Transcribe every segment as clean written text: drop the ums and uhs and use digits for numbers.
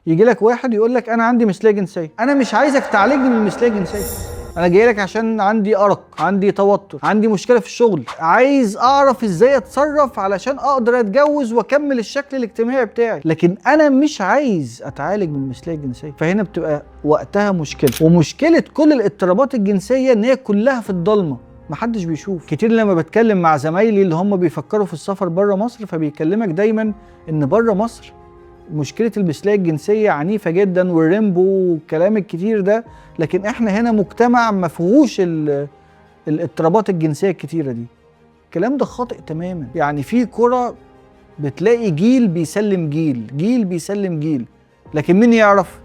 يجي لك واحد يقول لك انا عندي مثليه جنسية، انا مش عايزك تعالجني من المثلية الجنسية، انا جاي لك عشان عندي ارق، عندي توتر، عندي مشكلة في الشغل، عايز اعرف ازاي اتصرف علشان اقدر اتجوز واكمل الشكل الاجتماعي بتاعي، لكن انا مش عايز اتعالج من المثلية الجنسية. فهنا بتبقى وقتها مشكلة. ومشكلة كل الاضطرابات الجنسية ان هي كلها في الضلمة، محدش بيشوف. كتير لما بتكلم مع زمايلي اللي هم بيفكروا في السفر بره مصر، فبيكلمك دايما ان بره مصر مشكلة المثلية الجنسية عنيفة جدا والريمبو والكلام الكتير ده، لكن احنا هنا مجتمع ما فيهوش الاضطرابات الجنسية الكتيرة دي. الكلام ده خاطئ تماما. يعني في كرة بتلاقي جيل بيسلم جيل، جيل بيسلم جيل، لكن مين يعرف؟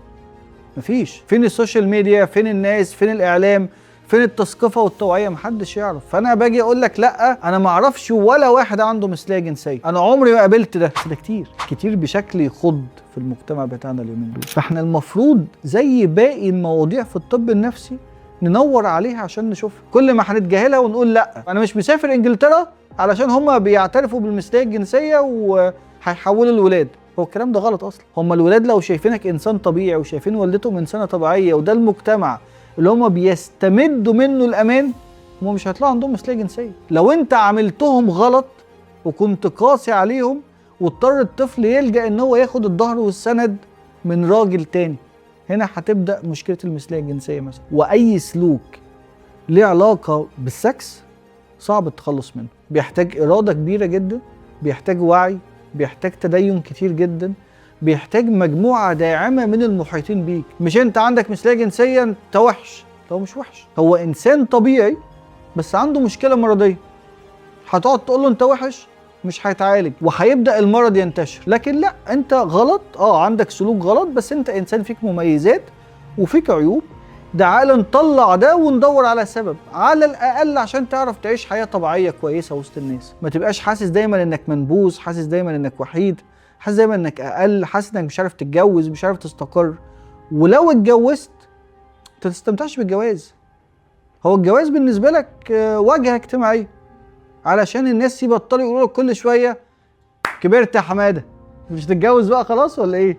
مفيش. فين ال social media؟ فين الناس؟ فين الإعلام؟ فين التثقيفة والتوعية؟ محدش يعرف. فأنا باجي أقول لك لأ، أنا ما أعرفش ولا واحد عنده مثلية جنسية، أنا عمري ما قابلت ده. بس ده كتير كتير بشكل يخض في المجتمع بتاعنا اليومين دول. فإحنا المفروض زي باقي المواضيع في الطب النفسي ننور عليها عشان نشوفها. كل ما هنتجاهلها ونقول لأ أنا مش مسافر إنجلترا علشان هما بيعترفوا بالمثلية الجنسية وهيحولوا الولاد، هو الكلام ده غلط أصلا. هما الولاد لو شايفينك إنسان طبيعي وشايفين والدتهم إنسانة طبيعية وده المجتمع اللي هم بيستمدوا منه الأمان، هم مش هيطلعوا عندهم مثلية جنسية. لو أنت عاملتهم غلط وكنت قاسي عليهم واضطر الطفل يلجأ إن هو ياخد الظهر والسند من راجل تاني، هنا هتبدأ مشكلة المثلية الجنسية مثلا. وأي سلوك ليه علاقة بالسكس صعب التخلص منه، بيحتاج إرادة كبيرة جدا، بيحتاج وعي، بيحتاج تدين كتير جدا، بيحتاج مجموعة داعمة من المحيطين بيك. مش انت عندك مثلية جنسية انت وحش، هو مش وحش، هو انسان طبيعي بس عنده مشكلة مرضية. هتقعد تقول له انت وحش مش هيتعالج وهيبدأ المرض ينتشر. لكن لا، انت غلط، عندك سلوك غلط، بس انت انسان فيك مميزات وفيك عيوب، تعال نطلع ده وندور على سبب على الاقل عشان تعرف تعيش حياة طبيعية كويسة وسط الناس. ما تبقاش حاسس دايما انك منبوذ، حاسس دايما انك وحيد، حاسس دايما انك اقل، حاسس انك مش عارف تتجوز، مش عارف تستقر. ولو اتجوزت انت تستمتعش بالجواز. هو الجواز بالنسبة لك واجهه اجتماعية علشان الناس يبطلوا يقولوا لك كل شوية كبرت يا حمادة، مش تتجوز بقى خلاص ولا ايه؟